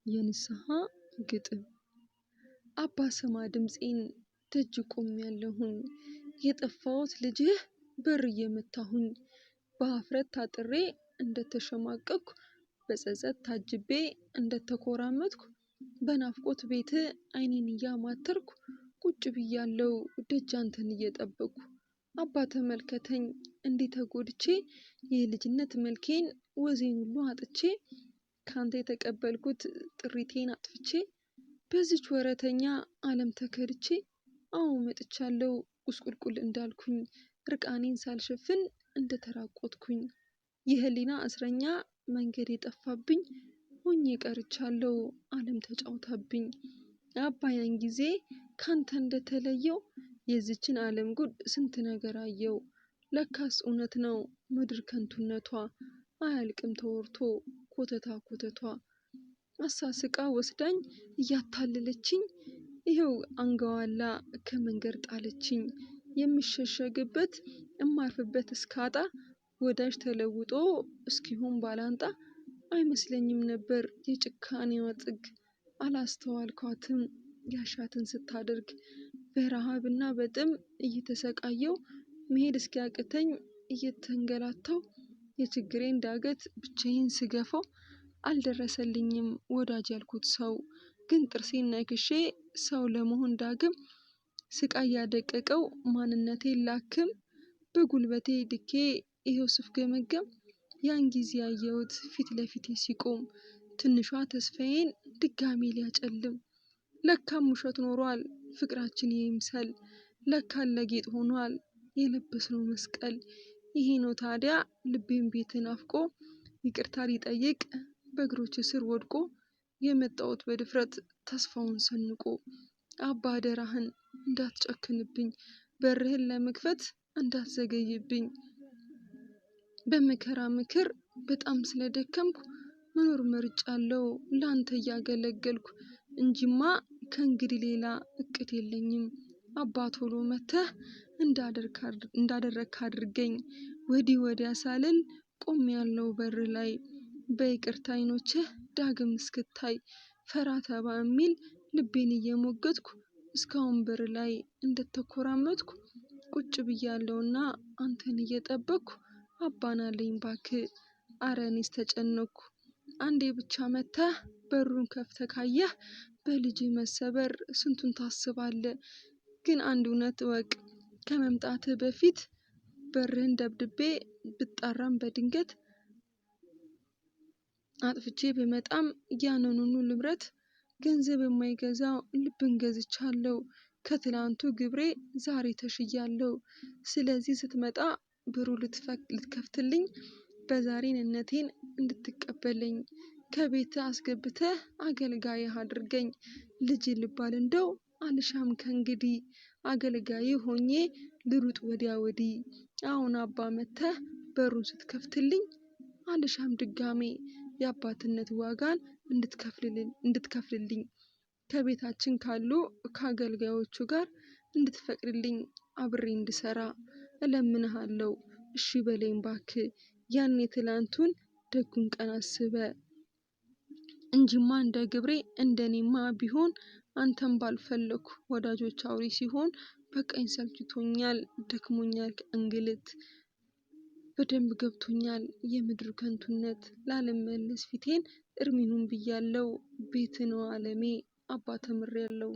የንስሃ ግጥም። አባ ስማ ድምፄን፣ ደጅ ቆሜያለሁኝ፣ የጠፋሁት ልጅህ በር እየመታሁኝ፣ በሀፍረት ታጥሬ እንደተሸማቀቅኩ፣ በጸጸት ታጅቤ እንደተኮራመትኩ፣ በናፍቆት ቤትህ አይኔን እያማተርኩ ቁጭ ብያለሁ ደጅ አንተን እየጠበቅኩ። አባ ተመልከተኝ እንዲህ ተጎድቼ፣ የልጅነት መልኬን ወዜን ሁሉ አጥቼ፣ ካንተ የተቀበልኩት ጥሪቴን አጥፍቼ፣ በዚች ወረተኛ ዓለም ተከድቼ፣ አዎ መጥቻለሁ ጉስቁልቁል እንዳልኩኝ፣ እርቃኔን ሳልሸፍን እንደተራቆትኩኝ፣ የህሊና እስረኛ መንገድ የጠፋብኝ ሆኜ ቀርቻለሁ ዓለም ተጫውታብኝ። አባ ያን ጊዜ ካንተ እንደተለየው የዚችን ዓለም ጉድ ስንት ነገር አየው። ለካስ እውነት ነው ምድር ከንቱነቷ፣ አያልቅም ተወርቶ ኮተታ ኮተቷ። አሳስቃ ወስዳኝ እያታለለችኝ ይኸው አንገዋላ ከመንገድ ጣለችኝ። የምሸሸግበት እማርፍበት እስካጣ፣ ወዳጅ ተለውጦ እስኪሆን ባላንጣ፣ አይመስለኝም ነበር የጭካኔዋ ጥግ፣ አላስተዋልኳትም ያሻትን ስታደርግ። በረሃብና በጥም እየተሰቃየው፣ መሄድ እስኪያቅተኝ እየተንገላታው፣ የችግሬን ዳገት ብቻዬን ስገፋው፣ አልደረሰልኝም ወዳጅ ያልኩት ሰው። ግን ጥርሴን ነክሼ ሰው ለመሆን ዳግም፣ ስቃይ ያደቀቀው ማንነቴን ላክም፣ በጉልበቴ ድኬ ይኸው ስፍገመገም፣ ያን ጊዜ ያየሁት ፊት ለፊቴ ሲቆም ትንሿ ተስፋዬን ድጋሜ ሊያጨልም። ለካም ውሸት ኖሯል ፍቅራችን የይምሰል፣ ለካ ለጌጥ ሆኗል የለበስነው መስቀል። ይሄ ነው ታዲያ ልቤን ቤት ናፍቆ ይቅርታ ሊጠይቅ በእግሮች ስር ወድቆ የመጣሁት በድፍረት ተስፋውን ሰንቆ። አባ አደራህን እንዳትጨክንብኝ፣ በርህን ለመክፈት እንዳትዘገይብኝ። በመከራ ምክር በጣም ስለደከምኩ መኖር መርጫለሁ ላንተ እያገለገልኩ፣ እንጂማ ከእንግዲህ ሌላ እቅድ የለኝም። አባ ቶሎ መጥተህ እንዳደረግክ አድርገኝ። ወዲህ ወዲያ ሳልል ቆሜያለሁ በር ላይ፣ በይቅርታ አይኖችህ ዳግም እስክታይ፣ ፈራ ተባ የሚል ልቤን እየሞገትኩ እስካሁን በር ላይ እንደተኮራመትኩ ቁጭ ብያለሁና አንተን እየጠበቅኩ። አባናለኝ ባክህ፣ አረ እኔስ ተጨነቅኩ። አንዴ ብቻ መጥተህ በሩን ከፍተህ ካየህ በልጅህ መሰበር ስንቱን ታስባለህ። ግን አንድ እውነት እወቅ፣ ከመምጣትህ በፊት በርህን ደብድቤ ብጣራም፣ በድንገት አጥፍቼ ብመጣም፣ ያንኑኑ ንብረት ገንዘብ የማይገዛው ልብን ገዝቻለሁ። ከትላንቱ ግብሬ ዛሬ ተሽያለሁ። ስለዚህ ስትመጣ ብሩ ልትከፍትልኝ፣ በዛሬ እነቴን እንድትቀበለኝ፣ ከቤትህ አስገብተህ አገልጋይህ አድርገኝ። ልጅ ልባል እንደው አልሻም ከእንግዲህ፣ አገልጋይህ ሆኜ ልሩጥ ወዲያ ወዲህ። አሁን አባ መጥተህ በሩን ስትከፍትልኝ አልሻም ድጋሜ የአባትነት ዋጋን እንድትከፍልልኝ፣ ከቤታችን ካሉ ከአገልጋዮቹ ጋር እንድትፈቅድልኝ አብሬ እንድሰራ እለምንሃለሁ። እሺ በለኝ ባክህ፣ ያን የትላንቱን ደጉን ቀን አስበህ። እንጂማ እንደ ግብሬ እንደኔማ ቢሆን አንተን ባልፈለኩ፣ ወዳጆች አውሬ ሲሆን በቃኝ ሰልችቶኛል ደክሞኛል እንግልት። በደንብ ገብቶኛል የምድር ከንቱነት፣ ላልመለስ ፊቴን እርም ይሁን ብያለሁ። ቤትህ ነው አለሜ አባ ተምሬያለሁ።